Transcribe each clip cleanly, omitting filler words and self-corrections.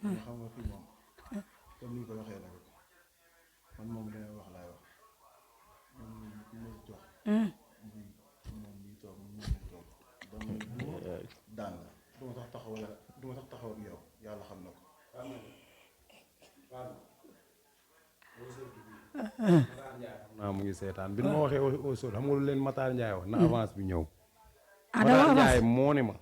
mais xam nga fii moom comme ni nga ko waxee rek man moom li may wax laay wax man ki may jox. moom mii toog damay daan la du ma sax taxaw la du ma sax taxaw ak yow yàlla xam na ko. naa mu ngi seetaan bi ma waxee au sol xam nga lu leen Matar Ndiaye wax na avance bi ñëw. Matar Ndiaye moo ne ma.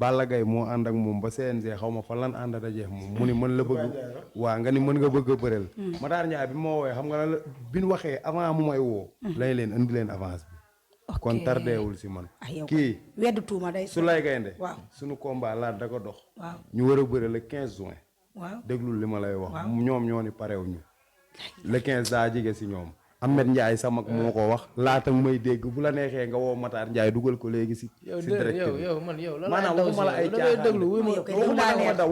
Balla Gaye moo ànd ak moom ba CNG xaw ma fa lan ànd dajeex moom mu ni mën la bëgg. waa nga ni mën nga bëgg a bëreel. Matar Ndiaye bi ma woowee xam nga la bi ñu waxee avant mu may woo. lay leen indi leen avance bi. kon tardeewul si man. kii weddu tuuma day. su lay gaynde waaw suñu combat laat da ko dox. waaw ñu war a bëre le 15 juin. waaw déglul li ma lay wax. ñoom ñoo ni parew ñu. le 15 daa jege si ñoom. Ahmed Ndiaye sama mag moo ko wax laata may dégg bu la neexee nga woo Matar Ndiaye dugal ko léegi si. si direct bi yow maanaam waxuma la ay caaxaan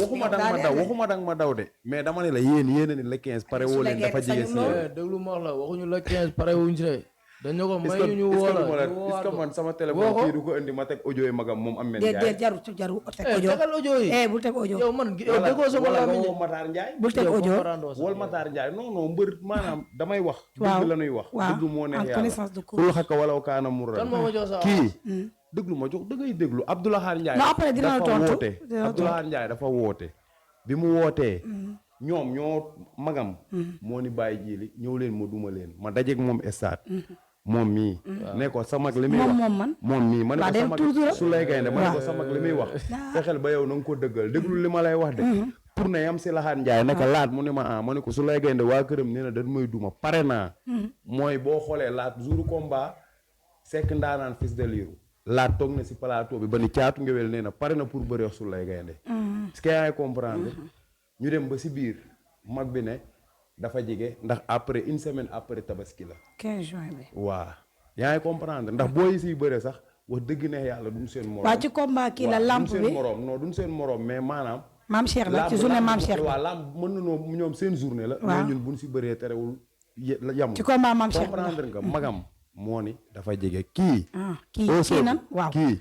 waxuma dang ma daw de. mais dama ne la yéen a ni le 15 pare woo leen dafa jege si yéen. déglu ma wax la waxuñu le 15 pare wuñ si de. dañu ko may ñu woo la est-ce que man sama téléphone kii du ko indi ma teg audio yi magam moom Ahmed Ndiaye. déedéet jaru teg audio. tegal audio yi bul teg audio. yow man yow déggoo sama wala làmmiñ nga woo Matar Ndiaye. bul teg audio wol Matar Ndiaye non non mbër maanaam damay wax. waaw dëgg la ñuy wax. dëgg moo neex yàlla connaissance de cause. kul xakka wala kaana mu kan moo ma jox sa kii déglu ma jox da ngay déglu Abdoulahar Ndiaye. non après dina la tontu Abdoulahar Ndiaye dafa woote. bi mu wootee. ñoom ñoo magam. moo ni bàyyi jiili ñëw leen ma duma leen ma dajeeg moom stade. moom mii. ne ko sa mag li muy wax moom mii ma ne ko sa mag su lay gaynde ma ne ko sa mag li muy wax. fexeel ba yow na nga ko dëggal déglu li ma lay wax de. pour ne yam si Laxaat Ndiaye naka laat mu ne ma ah ma ne ko su lay gaynde waa këram nee na dañ may duma pare naa. mooy boo xoolee laat jour combat sekk ndaanaan fils de liiru laat toog na si plateau bi ba ni caatu ngewel nee na pare na pour bëre su lay gaynde. est-ce que yaa ngi comprendre. ñu dem ba si biir mag bi ne. dafa jege ndax après une semaine après tabaski la. 15 juin bi. waa yaa ngi comprendre ndax booy siy bëre sax wax dëgg ne yàlla duñ seen morom. waa ci combat kii la lamp bi duñ seen morom non duñ seen morom mais maanaam. maam Cheikh la ci journée maam Cheikh la waaw lamb mën na noo ñoom seen journée la. waaw mais ñun buñ si bëree terewul yamul. ci combat maam Cheikh la comprendre nga magam moo ni dafa jege kii. kii nan waaw kii.